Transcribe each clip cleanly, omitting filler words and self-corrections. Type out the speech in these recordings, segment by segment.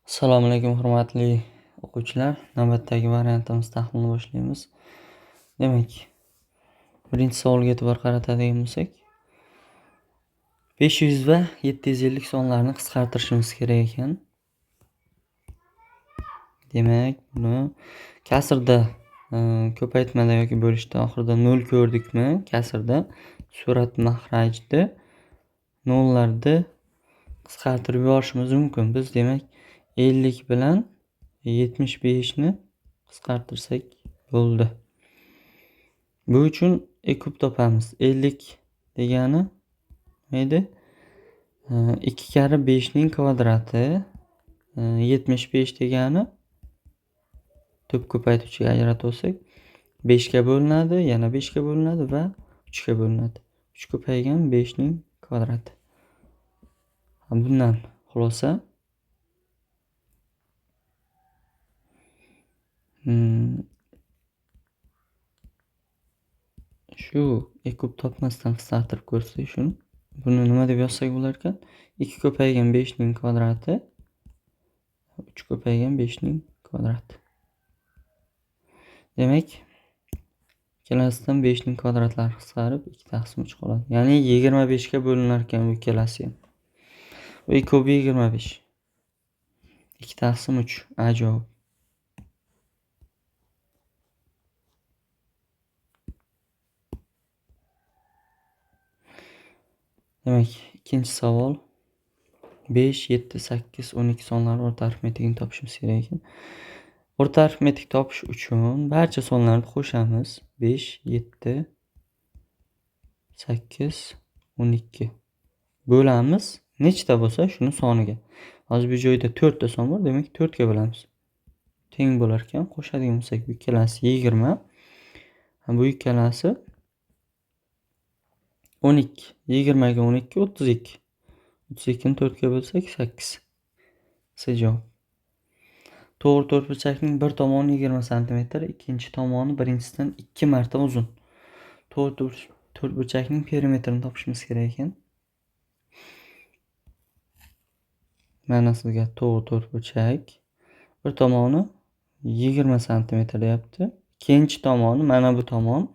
Assalomu alaykum, hurmatli o'quvchilar. Navbatdagi variantimiz tahlilni boshlaymiz. Demak, birinchi savolga e'tibor qaratadigan bo'lsak, 500 va 750 sonlarni qisqartirishimiz kerak ekan. Demak, buni kasrda ko'paytmada yoki bo'lishda oxirida 0 ko'rdikmi? Kasrda surat mahrajda nollarni qisqartirib yuborishimiz mumkin. Biz demak 50 bilan 75 ni qisqartirsak bo'ldi. Bu uchun e kub topamiz. 50 degani nima edi? 2 karra 5 ning kvadrati, 75 degani to'p ko'paytuvchiga ajratib olsak 5 ga bo'linadi, yana 5 ga bo'linadi va 3 ga bo'linadi. 3 ko'paygan 5 ning kvadrati. Bundan xulosa shu e kub topmasdan qisqartirib ko'rsak shuni. Buni nima deb yozsak bo'lar ekan? 2 ko'paygan 5 ning kvadrati 3 ko'paygan 5 ning kvadrati. Demak, ikkalasidan 5 ning kvadratlari qisqarib 2 taqsim 3 qoladi. Ya'ni 25 ga bo'linar ekan bu ikkalasi ham. Bu e kubi 25. 2 taqsim 3. A javob. Demak, ikkinchi savol. 5, 7, 8, 12 sonlari o'rta arifmetikini topishimiz kerak ekan. O'rta arifmetik topish uchun barcha sonlarni qo'shamiz. 5, 7, 8, 12 bo'lamiz. Nechta bo'lsa shuni soniga. Hozir bu joyda 4 ta son bor, demak 4 ga bo'lamiz. Teng bo'lar ekan, qo'shadigan bo'lsak bu ikkalasi 20, bu ikkalasi 12. 20 ga 12 32. 32 ni 4 ga bo'lsak 8. C javob. To'g'ri to'rtburchakning bir tomoni 20 santimetr, ikkinchi tomoni birinchisidan 2 marta uzun. To'g'ri to'rtburchakning perimetrini topishimiz kerak ekan. Mana sizga to'g'ri to'rtburchak. Bir tomoni 20 santimetr deyapti. Ikkinchi tomoni mana bu tomon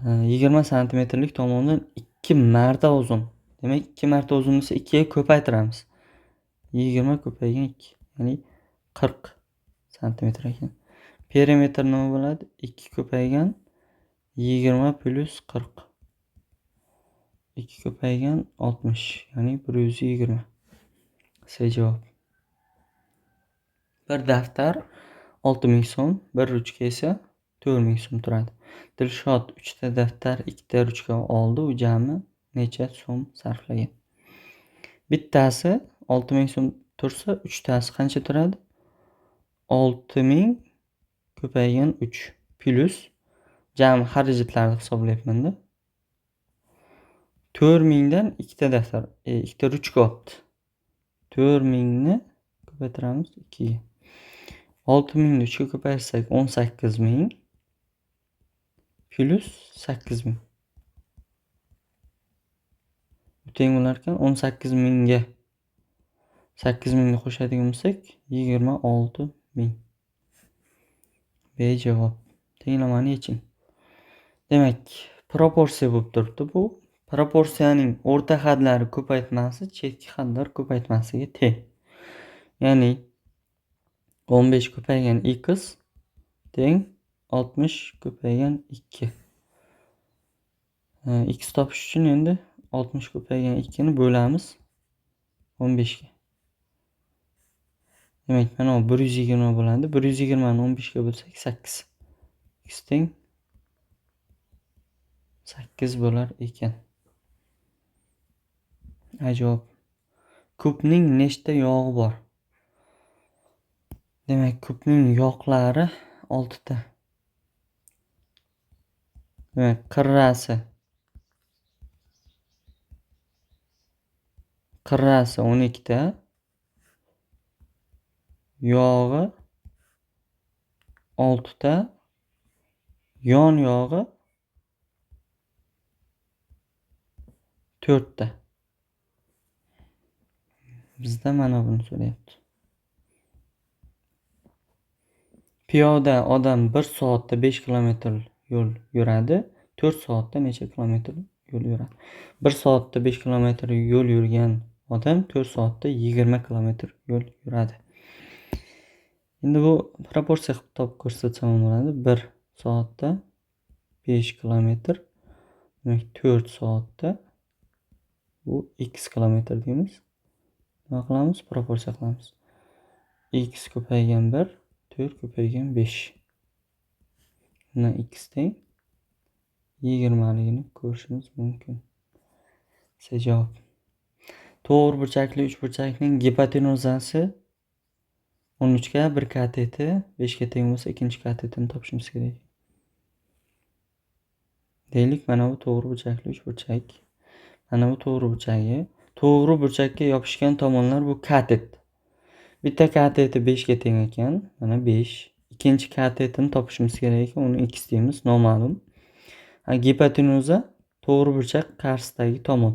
20 santimetrlik tomondan 2 marta uzun. Demak, 2 marta uzun desa 2 ga ko'paytiramiz. 20 ko'paygan 2, ya'ni 40 santimetr ekan. Perimetr nima bo'ladi? 2 ko'paygan 20 plus 40. 2 ko'paygan 60, ya'ni 120. C javob. Bir daftar 6000 so'm, bir ruchka esa 4000 so'm turadi. Dilshod 3 ta daftar, 2 ta ruchka oldi. U jami necha so'm sarflagan? Bittasi 6000 so'm tursa, 3 tasi qancha turadi? 6000 ko'paygan 3 plus jami xarajatlarni hisoblayapman-da. 4000 dan 2 ta daftar, 2 ta ruchka olibdi. 4000 ni ko'paytiramiz 2 ga. 6000 ni 3 ga ko'paytirsak 18000 plus 8000. Bu teng bo'lar ekan 18000 ga 8000 ni qo'shadigan bo'lsak 26000. B javob. Tenglamani yeching. Demak, proporsiya bo'lib turibdi bu. Proporsiyaning o'rta hadlari ko'paytmasi chetki hadlar ko'paytmasiga teng. Ya'ni 15 ko'paygan x teng 60 ko'paygan 2. X topish uchun endi 60 ko'paygan 2 ni bo'lamiz 15 ga. Demak, mana bu 120 bo'ladi. 120 ni 15 ga bo'lsak 8. X teng 8 bo'lar ekan. A javob. Kubning nechta yog'i bor? Demak, kubning yoqlari 6 ta. Demak, qirrasi 12 ta. Yog'i 6 ta. Yon yog'i 4 ta. Bizda mana buni so'rayapti. Piyoda odam 1 soatda 5 kilometr yo'l yuradi. 4 soatda necha kilometr yo'l yuradi? 1 soatda 5 kilometr yo'l yurgan odam 4 soatda 20 kilometr yo'l yuradi. Endi bu proporsiya qilib topib ko'rsatsam bo'ladi. 1 soatda 5 kilometr, demak 4 soatda bu x kilometr deymiz. Nima qilamiz? Proporsiya qilamiz. X ko'paygan 1, 4 ko'paygan 5. Bundan x teng 20ligini ko'rishimiz mumkin. C javob. To'g'ri burchakli uchburchakning gipotenuzasi 13 ga bir kateti 5 ga teng bo'lsa, ikkinchi katetini topishimiz kerak. Deylik, mana bu to'g'ri burchakli uchburchak. Mana bu to'g'ri burchagi. To'g'ri burchakka yopishgan tomonlar bu katet. Bitta kateti 5 ga teng ekan. Mana 5. Ikkinchi katetini topishimiz kerak ekan. Uni x deymiz, noma'lum. Gipotenuza to'g'ri burchak qarshisidagi tomon.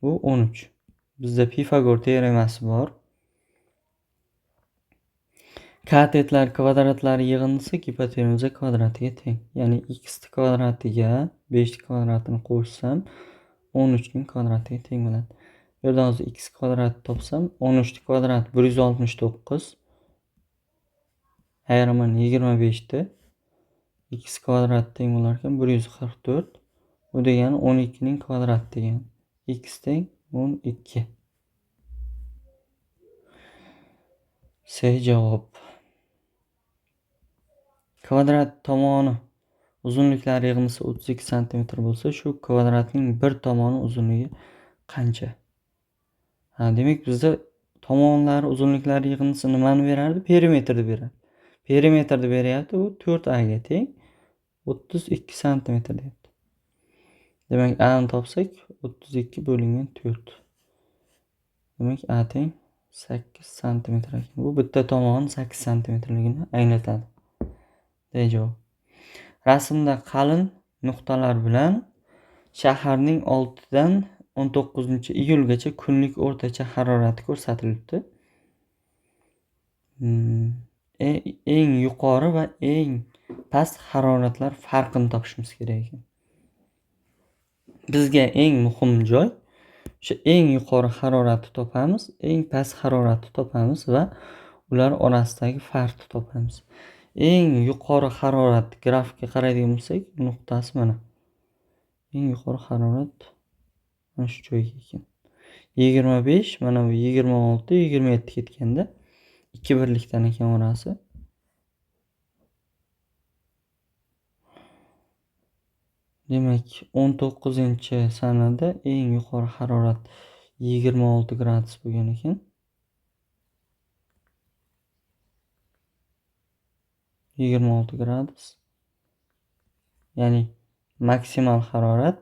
Bu 13. Bizda Pifagor teoremasi bor. Katetlar kvadratlari yig'indisi gipotenuza kvadratiga teng. Ya'ni x kvadratiga 5 kvadratini qo'shsam 13 ning kvadratiga teng bo'ladi. Bu yerdan hozir x kvadrat topsam 13 kvadrat 169. Ayiraman 25 ni. X kvadrat teng bo'lar ekan 144. Bu degani 12 ning kvadrati degani. X teng 12. C javob. Kvadrat tomoni uzunliklari yig'indisi 32 santimetr bo'lsa, shu kvadratning bir tomoni uzunligi qancha? Demak, bizda tomonlari uzunliklari yig'indisi nimani berardi? Perimetrni berardi. Perimetrni beryapti, bu 4a ga teng 32 santimetr deyapti. Demak, a ni topsak 32 bo'lingan 4. Demak, a teng 8 santimetr ekan. Bu bitta tomoni 8 santimetrligini anglatadi. D javob. Rasmda qalin nuqtalar bilan shaharning 6dan 19-iyulgacha kunlik o'rtacha harorati ko'rsatilibdi. Eng yuqori va eng past haroratlar farqini topishimiz kerak ekan. Bizga eng muhim joy o'sha eng yuqori haroratni topamiz, eng past haroratni topamiz va ular orasidagi farqni topamiz. Eng yuqori harorat grafikka qaraydigan bo'lsak, nuqtasi mana. Eng yuqori harorat mana shu joyga ekan. 25, mana bu 26, 27 ketganda 2 birlikdan ekan orasi. Demak, 19-sanada eng yuqori harorat 26 gradus bo'lgan ekan. 26 gradus. Ya'ni maksimal harorat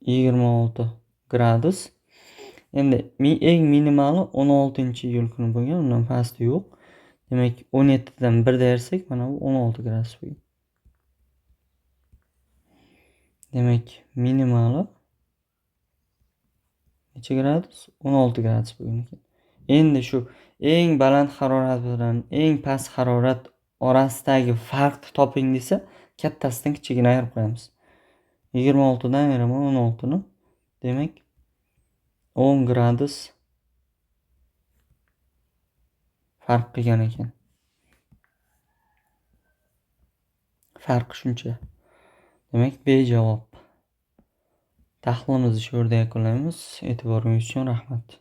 26 gradus. Endi eng minimali 16-iyul kuni bo'lgan, undan pasti yo'q. Demak, 17 dan 1 ayirsak, mana bu 16 gradus bo'lgan. Demak, minimali necha gradus? 16 gradus bo'lgan ekan. Endi shu eng baland harorat bilan eng past harorat orasidagi farqni toping desa, kattasidan kichigini ayirib qo'yamiz. 26 dan ayiraman 16 ni. Demak, 10 gradus farq qilgan ekan. Farq shuncha. Demak, B javob. Tahlilimizni shu yerda yakunlaymiz. E'tiboringiz uchun rahmat.